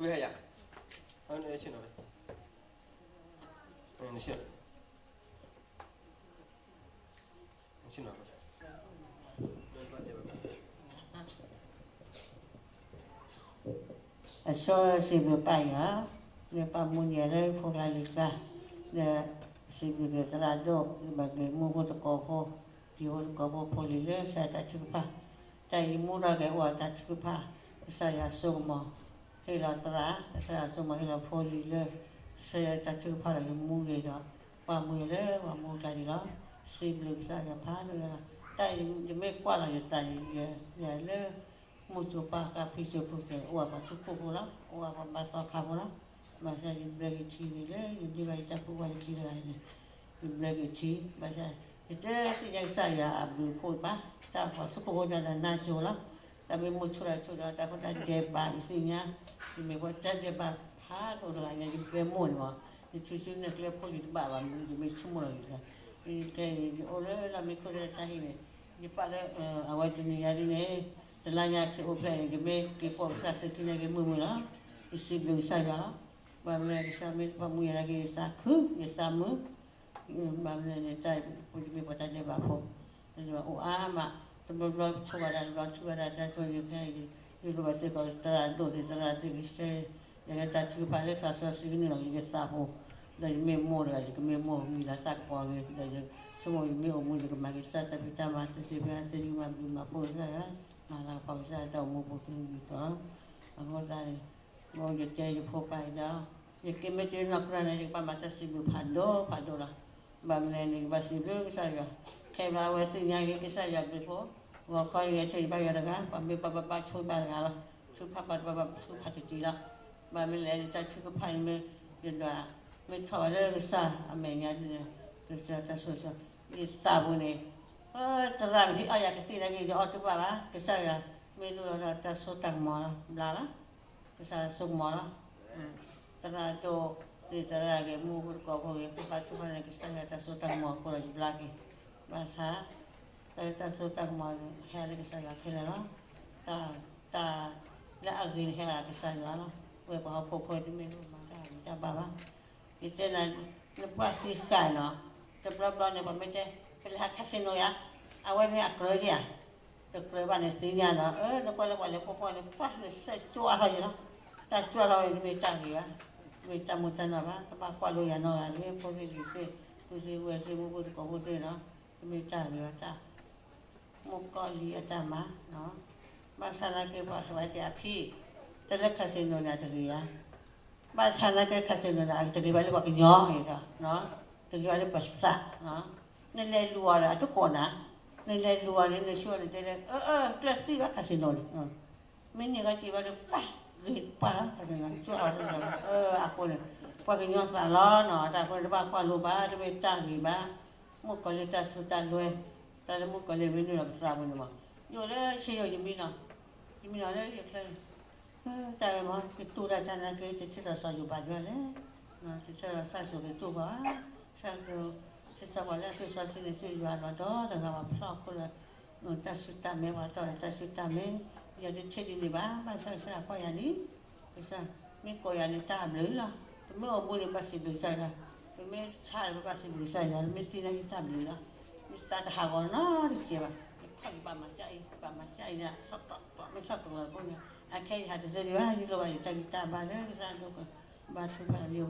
ဝဲဟဲယၤ, နဆ့ၣ်နီၤဝဲ, နဆ့ၣ်နီၤဝဲ, အဆိစံးဘျုးပၢ်ယွၤ, လၢပၢ်မူယဲလၢဖိကျါလံၤကျါ, ဒီးစံးဘျုးက့ၤသရၣ်ဒိၣ်, ဘၣ်က့ၤမူဖိသကိးဖိ, ဒံဖိသကိးဖိဖိလံၤလၢကစၢ်ယွၤတၢ်ထုကဖၣ်, တၢ်အံၤမူထီၣ်က့ၤအိၣ်အတၢ်ထုကဖၣ်, ကစၢ်ယွၤစိကမီၤ, ဟ့ၣ်လီၤသရၣ်, ကစၢ်ယွၤစိကမီၤဟ့ၣ်လီၤဖိလံၤလၢ ကစၢ်ယွၤတၢ်ထုကဖၣ်ဒီးယမူဂ့ၤဒီး ပှၤမူယဲလၢပှၤမူကျါဒံးလီၤ. စံးဘျုးကစၢ်ယွၤဖးဒိၣ်ညါလီၤ. တၢ်အံၤယမ့ၢ်ကွၢ်လီၤယသးန့ၣ် ယလၢ မုၢ်ကၠိပၢ်ဃာ်ဖံစိဖိသ့ၣ် အိၣ်ဝဲပှၤသူခိၣ်ဖိလီၤ, အိၣ်ဝဲပှၤဘါသီခါဖိလီၤ. ဘၣ်ဆၣ်ယဘျၢက့ၤထံန့ၣ်လၢယဒ့ဘၣ်ယတၢ်ဖိခွါယခံတဂၤအံၤန့ၣ်, ယဘျၢက့ၤထံ, ဘၣ်ဆၣ် ယတသ့ၣ်ညါကစၢ်ယွၤအဘျုးအဖှိၣ်ဘၣ်, တၢ်ပှၤသူခိၣ်ဖိညါဒီးနါစိၤလီၤ. တၢ်မ့ၢ်မိၢ်ဆိၣ်တၢ်ဆိၣ်ဒီးတၢ်ဖိတၢ်ဒဲးဘးယသ့ၣ်ညါ, ယမ့ၢ်ပှၤတၢ်ဒဲးဘးဖးဒိၣ်တဂၤညါ ယဘဲမိၢ်န့ၣ်မး, ယထံဆူန့ၣ်ကျဲဖိလံၤတဘၣ်ဘၣ်မနုၤ ယမ့ၢ်ဆိကမိၣ်လီၤယသး, ခဲအံၤယအိၣ်လၢလီၢ်မံခိၣ်လၢဆါဟံၣ်န့ၣ်, ယပာ်လၢ အဝဲတနံၤညါဒ်န့ၣ်, တလါညါခံအိၣ်ဖျဲၣ်န့ၣ် ယမ့ၢ်က့ၤပိာ်ကစၢ်သ့ခံန့ၣ်က့ၤမုာ်မုာ်လီၤ. ယစံးဘျုးကစၢ်ယွၤလီၤ. ဘၣ်မနုၤလဲၣ် ကစၢ်မ့ၢ်တဘၣ်မူယၤနာ်က့ ယသးခု ယသးမုာ်, ဘၣ်မနုၤလဲၣ်န့ၣ် တၢ်ဖိတမ့ၢ်ပှၤတၢ်ဒဲးဘးဖိ, အိၣ်အါမး, တဘျီဘျီဆိၣ်ဘၣ်ဒၣ် တဘျီဘျီထုဘၣ်ဒၣ် တၢ်ဆိၣ်ယဖဲ ယလိၣ်ဘၣ်စ့ၢ်ကီး သရၣ်ဒိၣ်သ့ၣ် သရၣ်သ့ၣ်ကဆှၢ ယၤလၢတၢ်ထုကဖၣ်လၢသးစီဆှံကနုာ်လီၤက့ၤယသးပူၤ, ဒီးယမ့ၢ်မိၢ်တဂၤ ယကမ့ၢ်မိၢ်မံၤလၤသၣ်ကပီၤအဂ့ၤ, ဒီးယဆိကမိၣ်ယမ့ၢ်အိၣ်မူ ယကမၤက့ၤကစၢ်တၢ်ဖံးတၢ်မၤ တသ့ဖဲသ့ဒ်မၤဘျုးမၤဖှိၣ်ကစၢ်ယွၤ, မၤလၤကပီၤကစၢ်ယွၤတၢ်အိၣ်မူပူၤကမံၤကမံၤသီလီၤ. အဃိသတးန့ၣ် မ်ယတဲယဖိပၢ်အံၤဒီး ယက့ၤမ့ၢ်တုၤနီၢ်ကရၢန့ၣ် ယကဘၣ်မၤတၢ်စံးဘျုးဖးဒိၣ်ဖးဒိၣ်လီၤ. ဘၣ်မနုၤလဲၣ်န့ၣ် ယဘၣ်စံးဘျုးကစၢ်ယွၤ, ခဲဘျီအဝဲသ့ၣ်ညါက့ၤကစၢ်ယွၤဘျုးဖှိၣ်, ဂီၤခီယဲထဲယဘၣ်ယွၤတဂၤ, ပှၤမ့ၢ်ပှၤဘၣ်ဘၣ်ဆိၣ်ဘၣ်တဂၤလီၤ, ထုကဖၣ်ဘၣ်တဘၣ်ဘၣ်ထုကဖၣ်တတံၤလီၤ. ဘၣ်မနုၤလဲၣ်န့ၣ် တၢ်ထုကဖၣ်န့ၣ်မ့ၢ် ယဒွး မ့ၢ်ထီၣ်ဝဲလၢကစၢ်အမဲာ်ညါန့ၣ် ကစၢ်တၢ်ဆိၣ်ဂ့ၤ ယသးပူၤန့ၣ်, သရၣ်မ့ၢ်ဟံးအီၣ်ယၤကသ့ၣ်ညါက့ၤ ယအီၣ်တဘၣ်ဘၣ်, ကစၢ်ယွၤ မ့ၢ်လိၣ်လီၤဒီးတၢ်စိတၢ်ကမီၤလီၤ, ဘျါလီၤ. ကစၢ်ယွၤစိကမီၤလီၤ. သရၣ်ဒိၣ်သ့ၣ်သရၣ်ဂ့ၤ မူဖိသကိးဖိဂ့ၤ ဃ့ဘါထုကဖၣ်န့ၣ် ကစၢ်ယွၤတၢ်စိတၢ်ကမီၤအဃိဒီး ယဘျါက့ၤ, ဘၣ်ဆၣ် တၢ်လၢတၢ်စိတၢ်ကမီၤန့ၣ် ဟဲလၢကစၢ်ယွၤခဲလၢာ်လီၤ. တၢ် တၢ်လၢအဂ့ၤန့ၣ်ဟဲလၢကစၢ်ယွၤလီၤ. ဝဲပှၤဟီၣ်ခိၣ်ဖိတမ့ၢ်လၢမၤတၢ်ဂ့ၤတၢ်ဘၣ်ဘၣ်. ယတဲနၤ နပှၢ်သံဃာ်နီၤ, တဘျီဘျီန့ၣ် ပှၤမ့ၢ်တဲ ပလဲၤဟး casino ယၤ, အဝဲန့ၣ်အကြၢးယၤ, တကြၢးဘၣ်န့ၣ်သ့ၣ်ညါနီၤ, အၢ နကွၢ်လၢပှၤလဲၤဖှိၣ်ဖှိၣ်န့ၣ် ပှၢ်နစဲးကၠွထီၣ်ယၤလီၤ. တၢ်ကၠွထီၣ်ဝဲန့ၣ် တမ့ၢ်တၢ်ဂ့ၤဘၣ်, တမ့ၢ်တၢ်မူတၢ်နီၢ်ဘၣ်, တဘၣ်ကွၢ်လိယၤနီတဂၤလၢ ဖိသ့ၣ်လံၤသ့ၣ် ပုၢ်သ့ၣ်ဝဲၢ်သ့ၣ် မူဖိသကိးဖိသ့ၣ်နီၤ, တမ့ၢ်တၢ်ဂ့ၤဘၣ်တၢ် မုၣ်ကီၤလံၢ်အတၢ်မၤ, ဘၣ်ဆၣ်နာ်က့ ပှၤဟဲဝဲက့ၤအဖံ, တၢ်လၢ casino န့ၣ် အတဂ့ၤဧါ, ဘၣ်ဆၣ်နာ်က့ casino န့ၣ် အတဂ့ၤဘၣ်လၢပှၤကညီအံၤဒီး, တဂ့ၤဘၣ်လၢပသး, နလဲၤလူၤအီၤဒီး အတကိးနၤ, နလဲၤလူၤအီၤန့ၣ် နဆှၢန့ၣ်တဲလၢ အၢ အၢ ကျၢၢ်သံဘၣ် casino န့ၣ် မ့ၢ်န့ၢ်ကီၢ်စံးဘၣ်ဒီး ပှၤဂ့ၤပှၤလီၤ, အဃိန့ၣ် ပှၤကညီသးလီၤနီၤ, တၢ်အဃိန့ၣ် တဘၣ်ကွၢ်လိဘၣ်, တမ့ၢ်တၢ်ဂ့ၤဘၣ်, မုၣ်ကီၤလံၢ်တၢ်ဆူးတၢ်လွဲ, တၢ်လၢမုၣ်ကီၤလံၢ်မ့ၢ်နုာ်လီၤပသးပူၤန့ၣ်မး, ယအိၣ်လၢဆ့ယိၣ် ယမံနီၤ, ယမံနီၤလၢယချၢန့ၣ်, တၢ်ဝဲမး ယတူၢ်တၢ်တၢ်နာ်က့ တထံၣ်လီၤစီၤယိၤဘးဒၣ်လဲၣ်, တထံၣ်လီၤစၢ်စိၤကတူၢ်ဘၣ်, စၢ်က ထံၣ်စီၤပှၤလၢအသွံၣ်စီဆှံန့ၣ် သွံၣ်ယွၤလီၤဒီတဂၤဘၣ်ဖျီၣ်အဃိဒီး တၢ်ဆူၣ်တၢ်မဲ ပှၤတီၢ်လၢတၢ်ဆူၣ်တၢ်မဲ, ယတထံၣ်ဒ်န့ၣ်ဘၣ်, ဘၣ်ဆၣ်ကစၢ်ယွၤကွၢ်ယၤန့ၣ်, ကစၢ်မ့ၢ်ကိးယၤန့ၣ် တၢ်အဘျုးလီၤ, ပမ့ၢ်အိၣ်မူန့ၣ် ဘၣ်စံးဘျုးကစၢ်ယွၤ, ပမ့ၢ်ဆါလၢပဘၣ်စံးဘျုးကစၢ်ယွၤ, မ့ၢ်သ့ၣ်ညါက့ၤတၢ်ဘျုးလီၤ, မ့ၢ်သးတဟးဂီၤနီတစဲးဘၣ်, ယခီၣ်ယဘၣ်မၤစၢ်အံၤ ဘၣ်မၤစၢ်အံၤ ဆီၣ်တီတီ မ့ၢ်ဆီၣ်တီတီအဃိန့ၣ်, အခဲအံၤယဟးတသ့ဒံးဘၣ်, ယလိၣ်ဘၣ်ယတၢ်ဂံၢ်တၢ်ဘါလၢသရၣ်ဒိၣ်ကဘါထုကဖၣ်လၢယဂီၢ်,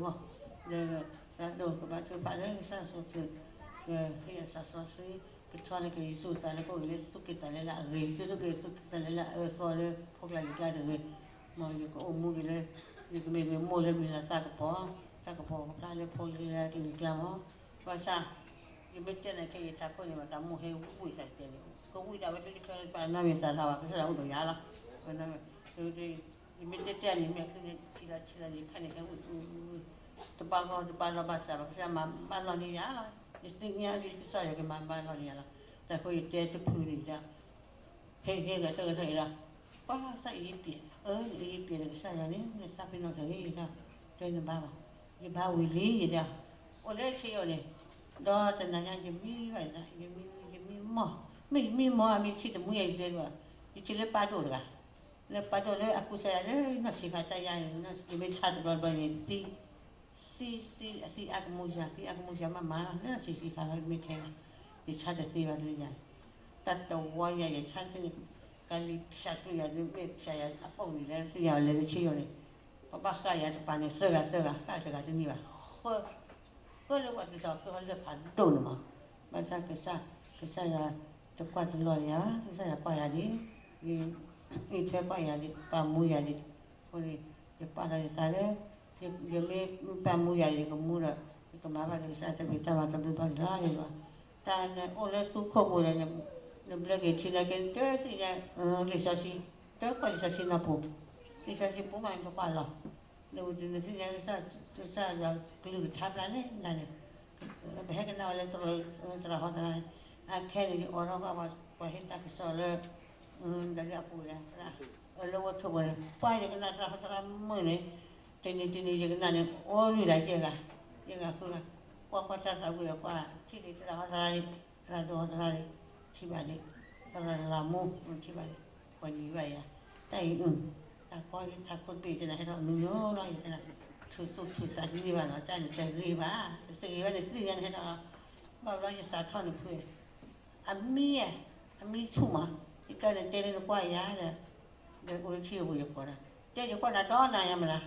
လၢသရၣ်ဒိၣ်ကဘါထုကဖၣ်လၢကစၢ်ယွၤက ကဟ့ၣ်အသးစီဆှံ, ကထီန့ၢ်က့ၤယသူၣ်သးလၢကအိၣ်ဂ့ၤလၢ သူၣ်က့သးလဲလၢအဂ့ၤ, သူၣ်က့သူၣ်က့သးလဲလၢအအၢအသီလၢဖိကျါလံၤကျါတဂ့ၤ, မ်ယကအိၣ်မူက့ၤလၢ ယကမ့ၢ်မ့ၢ်မိၢ်လၢမံၤလၤသၣ်ကပီၤ, တၢ်ကပီၤကဖျါလၢဖိလၢကလံၤကျါမး, ဘၣ်ဆၣ် ယမ့ၢ်တဲနၤခဲအံၤ ယထးခိၣ်န့ၣ် မတၤမိၢ်ဟဲဝံၣ်သးတဲန့ၣ်, ကဝံၣ်ဒၣ်ဝဲတလံၤချၢ ပှၤနီၢ်မ့ၢ်သးလီၤဘၣ် ကစၢ်ယွၤအိၣ်ဒီးယၤလီၤ, ယမ့ၢ်တဲတဲန့ၣ် မ့ၢ်အချံန့ၣ် ဆံးလီၤဆံးလီၤန့ၣ် ဖဲန့ၣ်ဟဲဝံၣ်ဝံၣ်ဝံၣ်ဝံၣ်, တဘၣ်ဂီၢ်တဘၣ်လီၢ်ဘၣ်ဆၣ်ဘၣ် ကစၢ်မၤဘၣ်လီၢ်န့ၢ်ယၤလီၤ, ယသ့ၣ်ညါလံကစၢ်ယွၤကမၤဘၣ်လီၢ်န့ၢ်ယၤလီၤ, တၢ်ဃိယတဲတဖုန့ၣ်ဒီး ဟ့ၣ်ဟ့ၣ်ဂဲၤထၢၣ်ဂဲၤထၢၣ်အံၤဒီး, ပှၤသးအံၤယပျဲး, အၢ နအံၤယပျဲးဒီးကစၢ်ယွၤန့ၣ် နသးပ့ၤနီၣ်တဂ့ၤအံၤဒီး, တဲနဘါဘၣ်, ယဘါဝံၤလံယဒီး, အိၣ်လၢဆ့ယိၣ်န့ၣ်, ဒီးတနၤညါယမံဘၣ်ယသး, ယမံ, ယမံမီၢ်, မ့ၢ်ယမံမီၢ် အမံထံၣ်တမှံယၤယတဲဒၣ်, ယထံၣ်လၢပၢ်ဒိၣ်တဂၤ, လၢပာ်ဒိၣ်လၢအကူစါယၤလၢနီၢ်ဆံးခါတၢ်ယါန့ၣ် ယမ့ၢ်ဆါတဘျီဘျီန့ၣ် သံ, သံ, သံ, အသံအါကမူယၤ, သံအါကမူယၤမးမးလီၤ. လၢနီၢ်ဆံးခါလီၤ မ့ၢ်ထဲဂၤ, ယဆါတသ့ဘၣ်လၢယၤ, တၢ်တဝီညါယဆါတန့ၣ်, ကလံၤဖၠးတယၤ မ့ၢ်ဖၠးယၤအပိာ်န့ၣ် လၢသ့ၣ်ညါဝဲလဲၤလၢဆ့ယိၤန့ၣ်, ပဘၣ်ဃးယၤတပၤန့ၣ် သၢဂၤသၢဂၤ ဃၣ်တဂၤတန့ၢ်ဘၣ်, ဃၢ ဃၢလၢပှၤတံၤသကိးလၢဖးဒိၣ်န့ၣ်မး, ဘၣ်ဆၣ်ကစၢ်, ကစၢ်ယွၤတကွၢ်တလီၤယၤ, ကစၢ်ယွၤကွၢ်ယၤဒ်, အံးထွဲကွၢ်ယၤဒ်, ပာ်မူယၤဒ်, အဃိန့ၣ် ယပာ်လီၤယသးလၢ ယမ့ၢ်ပာ်မူယၤ ယကမူဒီး ယကမၤဘၣ်ဒီးကစၢ်တၢ်ဖံးတၢ်မၤတဘျုးဘျီန့ၣ်လီၤ. တၢ်နအိၣ်လၢသူခိၣ်ပူၤဒီး နဘျၢက့ၤထံနာ်က့ နတသ့ၣ်ညါ လံာ်စီဆှံ, တကွၢ်လံာ်စီဆှံနီၢ်ပူၤ, လံာ်စီဆှံပူၤမးနတကွၢ်လီၤ. နနသ့ၣ်ညါကစၢ်, ကစၢ်ယွၤကလုၢ်ကထါဘျါလဲၣ်နၤန့ၣ်, ပဟဲကနၣ်ဝဲလၢသရၣ်ဟီသရၣ်, အခဲန့ၣ် ယအိးထီၣ်ကွၢ်ပှၤဟ့ၣ်တၢ်ကစီၣ်လၢ ဒီးလၢအပူၤဒီး လၢဝဲထိၣ်ပူၤန့ၣ် ပှၤယကနၣ်သရၣ်ဟီသရၣ်မုၣ်န့ၣ်, တနံၤတနံၤယကနၣ်န့ၣ် အိၣ်လွံၢ်ဂၤယဲၢ်ဂၤ, ယဲၢ်ဂၤဃုဂၤ, ကွၢ်ကွၢ်တၢ်သးဝံၣ်ဒီးကွၢ်ထံၣ်န့ၣ် သရၣ်ဟီသရၣ်န့ၣ်, သရၣ်ဒိၣ်ဟီသရၣ်န့ၣ်, ထံၣ်ဘၣ်န့ၣ်, သရၣ်လၤမူ, ထံၣ်ဘၣ်န့ၣ်, ပှၤနံၤဘၣ်ယၤ, တၢ်အံၤ, တၢ်ကီယထးခိၣ်တဘ့ၣ်တဲနၤဟဲထီၣ်မနုၤလီၤယတဲနၤ, ထူးသူၣ်ထူးသးတန့ၢ်ဘၣ်နီၤ, တၢ်န့ၣ်တဂ့ၤဘၣ်, တဂ့ၤဘၣ်န့ၣ်သ့ၣ်ညါန့ၣ်ဟဲထီၣ်, ဘၣ်ဘျီယသးထီၣ်န့ၣ်ဖု အမံဧါ, အမံဆူၣ်မး, ယတၢ်န့ၣ်တဲလၢနကွၢ်ယၤဒီး, ဒီးအိၣ်လၢထံဧိၤပူၤယကိးနၤ, တဲယကွၢ်နၤဒီနၤယါမနၤ,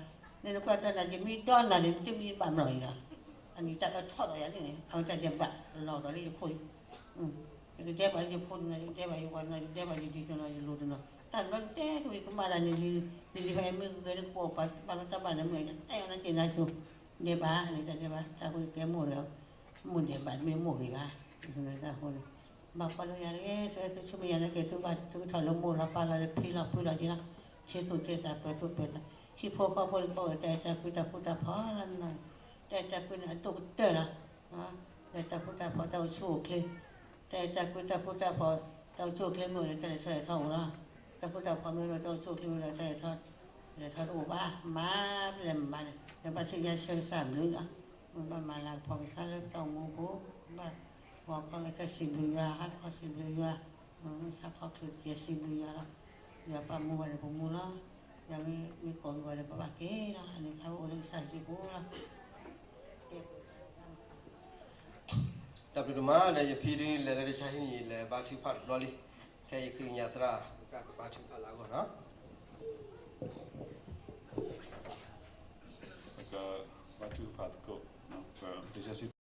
နနကွၢ်ဒီနၤ ယမံဒီနၤန့ၣ် နတမံဘၣ်မလီၤအံၤဒီး, အနံၤတၢ်အၢထီၣ်ဒီးယၤလံန့ၣ် အဝဲတၢ်ဒဲးဘးလီၤဒီးလၢယခိၣ်လံ, ယကဒဲဘၣ်လၢယဖိတနီၤ, ယကဒဲဘၣ်ယဝၤတနီၤ, ယကဒဲဘၣ်ယလံၤတနီၤ ယလိၤတနီၤ, တၢ်တဘျီနတဲကမ့ၢ်ကမၣ်ဒၣ်န့ၣ်လံ, နလံၤဖဲမ့ၢ်ဂဲၤလၢကပိာ်ပာ်လီၤတၢ်ဘၣ်န့ၣ်မ့ၢ် တၢ်အီၣ်နၤက့ၤနၤဆိ, ဒဲးဘးန့ၣ် တၢ်ဒဲးဘး တၢ်ဃိကဲမိၢ်ဒီး, မိၢ်ဒဲးဘးတမ့ၢ်မိၢ်ဂ့ၤဘၣ်, တၢ်ဃိန့ၣ် ဘၣ်ကွၢ်လၢယၤတဂ့ၤ, သုသုဆူမဲာ်ညါန့ၣ်က့ၤ သုဘၣ်သုကထီၣ်လၢမိၢ်လီၤပၢ်လီၤ လၢဖံလီၤဖုလီၤက့ၤလီၤ, ဆ့သူၣ်ဆ့သးပၢၤသူၣ်ပၢၤသး, ဟံၣ်ဖိဃီဖိန့ၣ် ကဘၣ်အိၣ်ဒီးတၢ်အဲၣ်တၢ်ကွံတၢ်ဃူတၢ်ဖိးလီၤ, တၢ်အဲၣ်တၢ်ကွံန့ၣ် အဒိၣ်ကတၢၢ်လီၤ, ဒီးတၢ်ဃူတၢ်ဖိး တၢ်အိၣ်ဆူၣ်အိၣ်ချ့, တၢ်အဲၣ်တၢ်ကွံတၢ်ဃူတၢ်ဖိး, တၢ်အိၣ်ဆူၣ်အိၣ်ချ့မ့ၢ်အိၣ်ဒီး တၢ်လဲၤထီၣ်လဲၤထီအိၣ်လီၤ, တၢ်ဃူတၢ်ဖိးမ့ၢ်အိၣ်ဒီး တၢ်အိၣ်ဆူၣ်အိၣ်ချ့မ့ၢ်အိၣ်ဒီး တၢ်လဲၤထီၣ်လဲၤထီတအိၣ်ဘၣ်, မၤပလဲၤမၤန့ၣ် နဘၣ်သ့ၣ်ညါဆၢကစၢ်ဘျုးလီၤ, ဘၣ်မၤလၤကပီၤကစၢ်လၢတၢ်အိၣ်မူပူၤ, ဘၣ်ဂီၤခီက့ၤတၢ်စံးဘျုးယွၤ, ဟါခီစံးဘျုးယွၤ, ဆၣ်ခီချုးစံးဘျုးယွၤလီၤ, ယွၤပာ်မူပှၤဒီးပမူလီၤ, ယွၤမ့ၢ်ကိးက့ၤပှၤဒီးပဘၣ်က့ၤလီၤ, အန့ၣ်ခါပအိၣ်လၢကစၢ်ယွၤစုပူၤလီၤ. တၢ်ဘျုးဒိၣ်မး ဒီးယဖံဒုးလဲၤလၢတၢ်ဆါဟံၣ်န့ၣ် ယလဲၤဘါထုကဖၣ်တဘျီလံ, ခဲအံၤဃ့ကညးသရၣ် ပကဘါထုကဖၣ်လၢအဂီၢ်နီၤ. ပကဘါထုကဖၣ်သကိး, ပတၢ်ဆါဟံၣ်